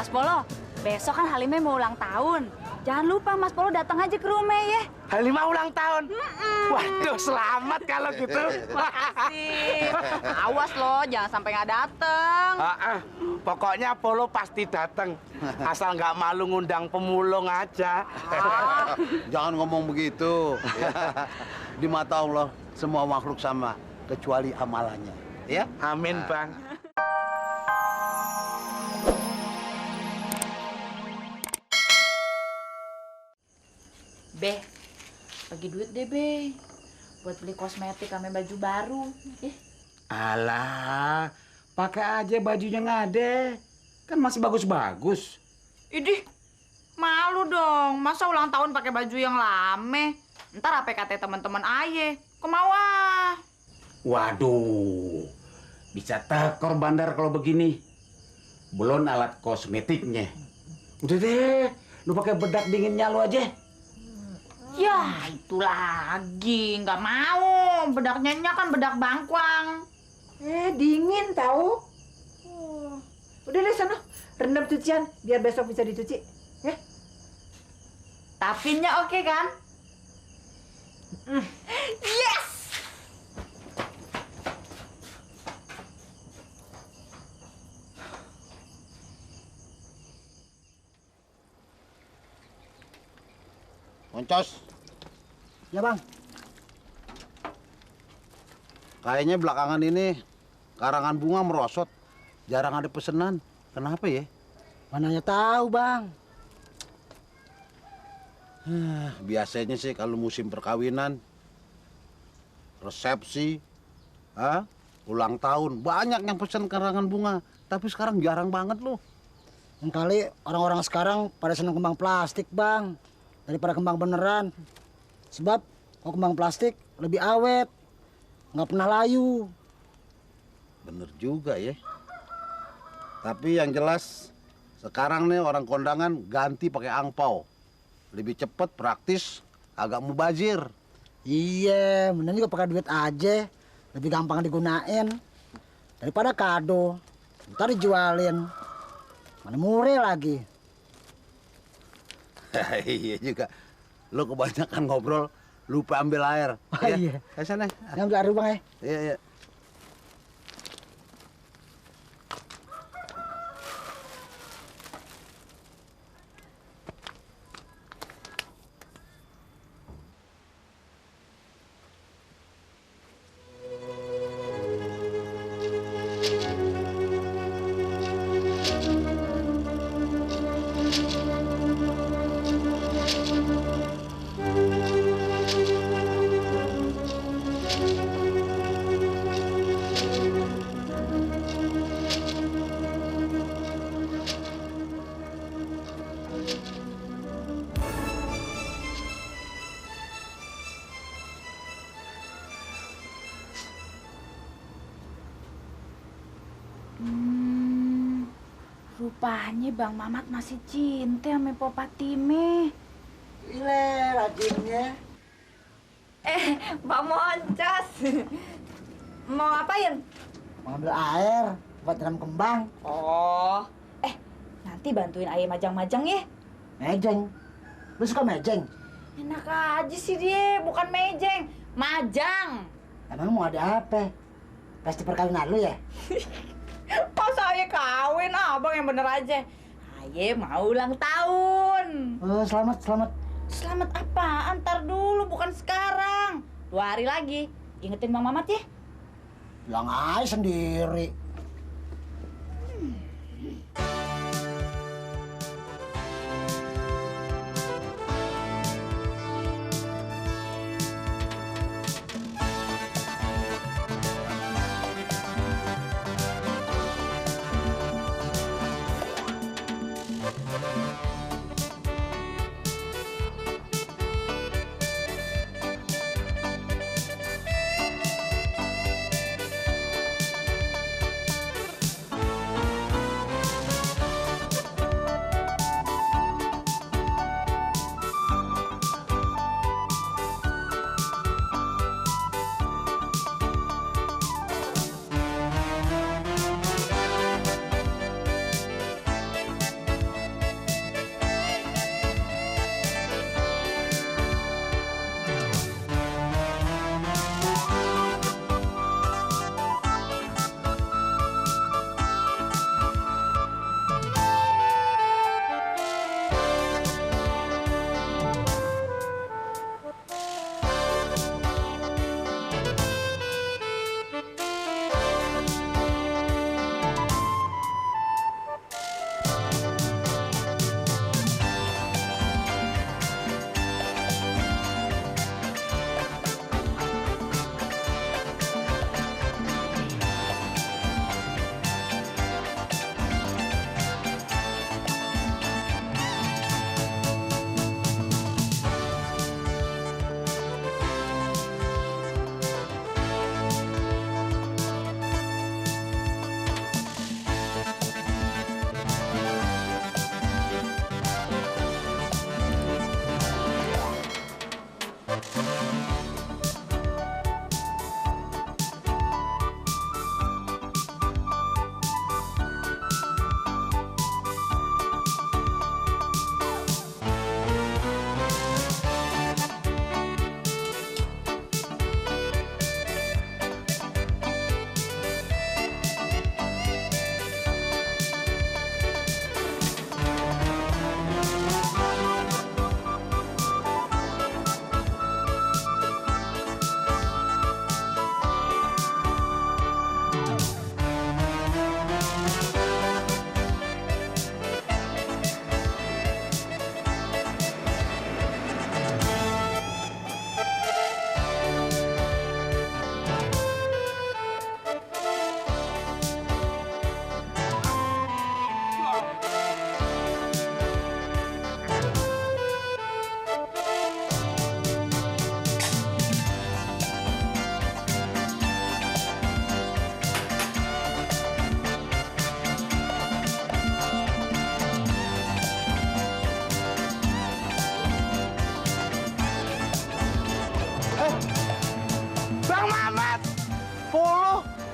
Mas Polo, besok kan Halimah mau ulang tahun. Jangan lupa Mas Polo datang aja ke rumah ya. Halimah ulang tahun. Waduh, selamat kalau gitu. Makasih. Awas loh, jangan sampai nggak datang. Pokoknya Polo pasti datang. Asal nggak malu ngundang pemulung aja. Jangan ngomong begitu. Di mata Allah, semua makhluk sama, kecuali amalannya. Ya? Amin, Bang. Be, bagi duit deh, Be. Buat beli kosmetik sama baju baru. Alah, pakai aja bajunya ngade. Kan masih bagus-bagus. Idih, malu dong. Masa ulang tahun pakai baju yang lame? Ntar apa kata teman-teman aye? Kemauan. Waduh, bisa tekor bandar kalau begini. Belum alat kosmetiknya. Udah deh, lu pakai bedak dinginnya lu aja. Ya, itu lagi. Nggak mau. Bedaknya kan bedak bangkuang. Dingin tahu. Udah deh sana, rendam cucian biar besok bisa dicuci. Ya. Tapinya oke kan? Yes! Moncos, Ya bang. kayaknya belakangan ini karangan bunga merosot. Jarang ada pesanan. Kenapa ya? Mananya tahu bang. Biasanya sih kalau musim perkawinan, resepsi, ulang tahun, banyak yang pesan karangan bunga. Tapi sekarang jarang banget loh. Yang kali orang-orang sekarang pada seneng kembang plastik bang, daripada kembang beneran. Sebab kalau kembang plastik lebih awet, nggak pernah layu. Bener juga ya. Tapi yang jelas sekarang nih orang kondangan ganti pakai angpau. Lebih cepet, praktis, agak mubazir. Iya, mending juga pakai duit aja, lebih gampang digunain daripada kado. Ntar dijualin, mana murah lagi. Iya juga. Lu kebanyakan ngobrol, lupa ambil air. Iya. Ke sana. Ngambil air bang ya. Iya, iya. Rupanya Bang Mamat masih cinta sama Po Patime. Ile rajinnya. Bang Moncos. Mau ngapain? Mau ambil air buat tanam kembang. Oh, nanti bantuin ayah majang-majang ya. Mejeng. Lu suka mejeng? Enak aja sih dia, bukan mejeng, majang. Emang mau ada apa? Pesta perkawinan lu ya? Pas saya kawin, abang yang bener aja. Aye mau ulang tahun. Oh, selamat, selamat. Selamat apaan? Ntar dulu, bukan sekarang. 2 hari lagi. Ingetin Bang Mamat ya. Bilang aja sendiri.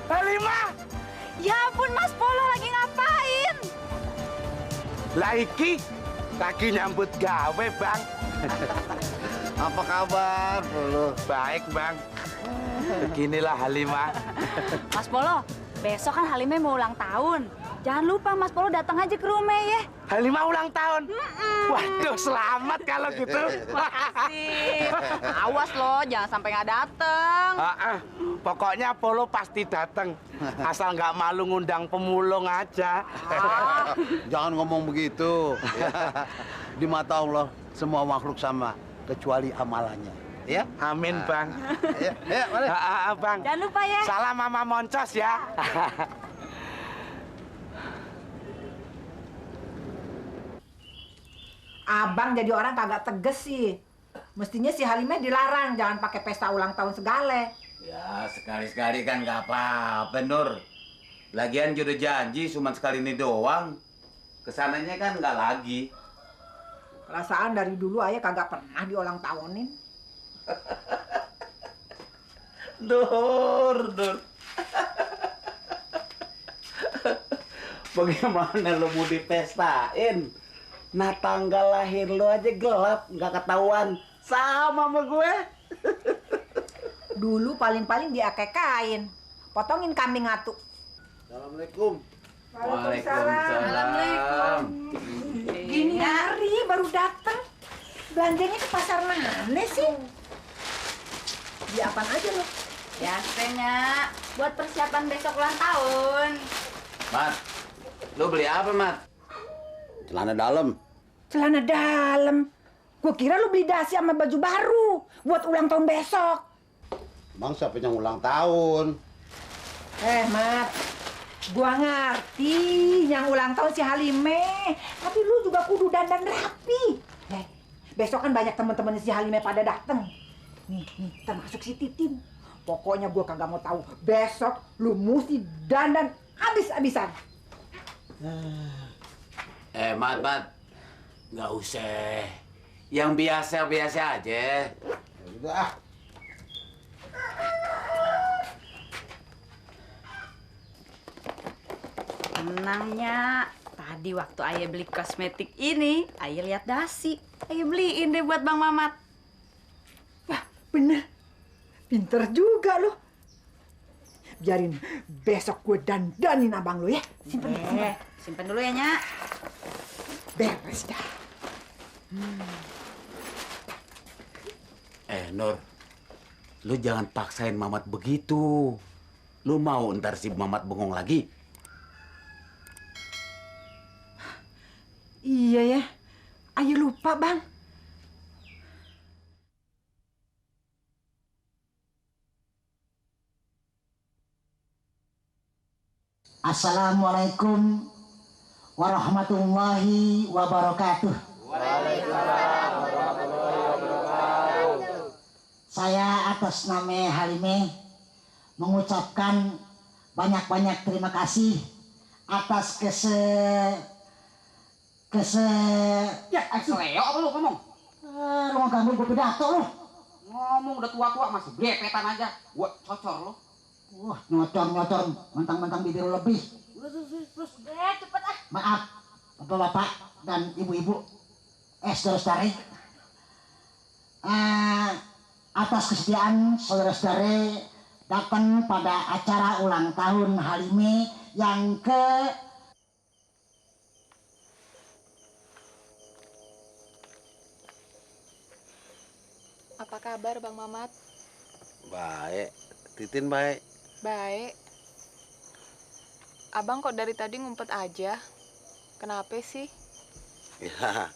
Halimah! Ya ampun, Mas Polo lagi ngapain? Lah iki lagi nyambut gawe, Bang. Apa kabar, Polo? Baik, Bang. Beginilah Halimah. Mas Polo, besok kan Halimah mau ulang tahun. Jangan lupa Mas Polo datang aja ke rumah ya. Halimah ulang tahun. Waduh, selamat kalau gitu. Makasih. Awas loh, jangan sampai nggak dateng. Pokoknya Polo pasti datang. Asal nggak malu ngundang pemulung aja. Jangan ngomong begitu. Di mata Allah, semua makhluk sama, kecuali amalannya. Ya? Amin, Bang. Ya, mari. Bang. Jangan lupa ya. Salam Mama Moncos ya. Abang jadi orang kagak tegas sih. Mestinya si Halimah dilarang, jangan pakai pesta ulang tahun segala. Ya, sekali-sekali kan nggak apa-apa, Nur. Lagian juga udah janji cuma sekali ini doang. Kesananya kan nggak lagi. Perasaan dari dulu ayah kagak pernah diulang tahunin. Nur. Bagaimana lo mau dipestain? Nah, tanggal lahir lo aja gelap, nggak ketahuan. Sama gue. Dulu paling-paling diakekain. Potongin kambing atu. Assalamualaikum. Waalaikumsalam. Gini hari baru datang. Belanjanya ke pasar mana sih? Beli apaan aja lo? Biasanya buat persiapan besok ulang tahun. Mat, lo beli apa, Mat? Celana dalam. Celana dalam. Gue kira lu beli dasi sama baju baru buat ulang tahun besok. Bang, siapa yang ulang tahun? Mat, gua ngerti yang ulang tahun si Halimah, tapi lu juga kudu dandan rapi. Besok kan banyak temen-temen si Halimah pada dateng. Nih, termasuk si Titin. Pokoknya gua kagak mau tahu. Besok lu mesti dandan abis-abisan. Mat, nggak usah. Yang biasa-biasa aja. Ya udah. Tenangnya, tadi waktu ayah beli kosmetik ini, ayah lihat dasi. Ayah beliin deh buat Bang Mamat. Wah, bener. Pinter juga lu. Biarin besok gue dandanin abang lu ya. Simpen. Simpen dulu ya, Nyak. Beres dah. Nur, lu jangan paksain Mamat begitu. Lu mau ntar si Mamat bengong lagi? Iya ya. Ayo lupa, Bang. Assalamualaikum warahmatullahi wabarakatuh. Saya atas nama Halimah mengucapkan banyak-banyak terima kasih atas Ya, seleo apa lu ngomong? lu nggak ganggu gue pidato lu. Ngomong udah tua-tua masih blepetan aja. Gua cocor lu. Wah, nyocor, mentang-mentang bibir lu lebih. Terus cepet ah. Maaf, bapak-bapak dan ibu-ibu, saudara-saudari. Atas kesediaan saudara-saudari datang pada acara ulang tahun Halimah yang ke... Apa kabar Bang Mamat? Baik. Titin baik. Baik. Abang kok dari tadi ngumpet aja? Kenapa sih? Ya,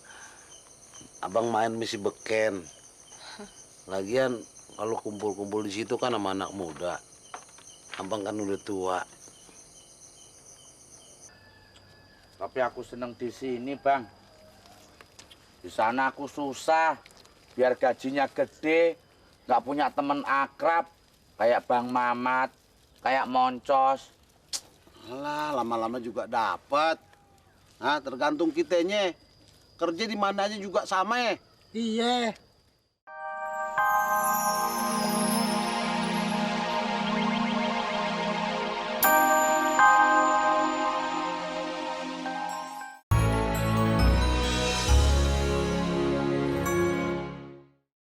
abang main misi beken. Lagian kalau kumpul-kumpul di situ kan sama anak muda. Abang kan udah tua. Tapi aku seneng di sini, Bang. Di sana aku susah. Biar gajinya gede, nggak punya temen akrab. Kayak Bang Mamat, kayak Moncos. Alah, lama-lama juga dapat. Nah, tergantung kitanya. Kerja di mana aja juga sama ya. Iya,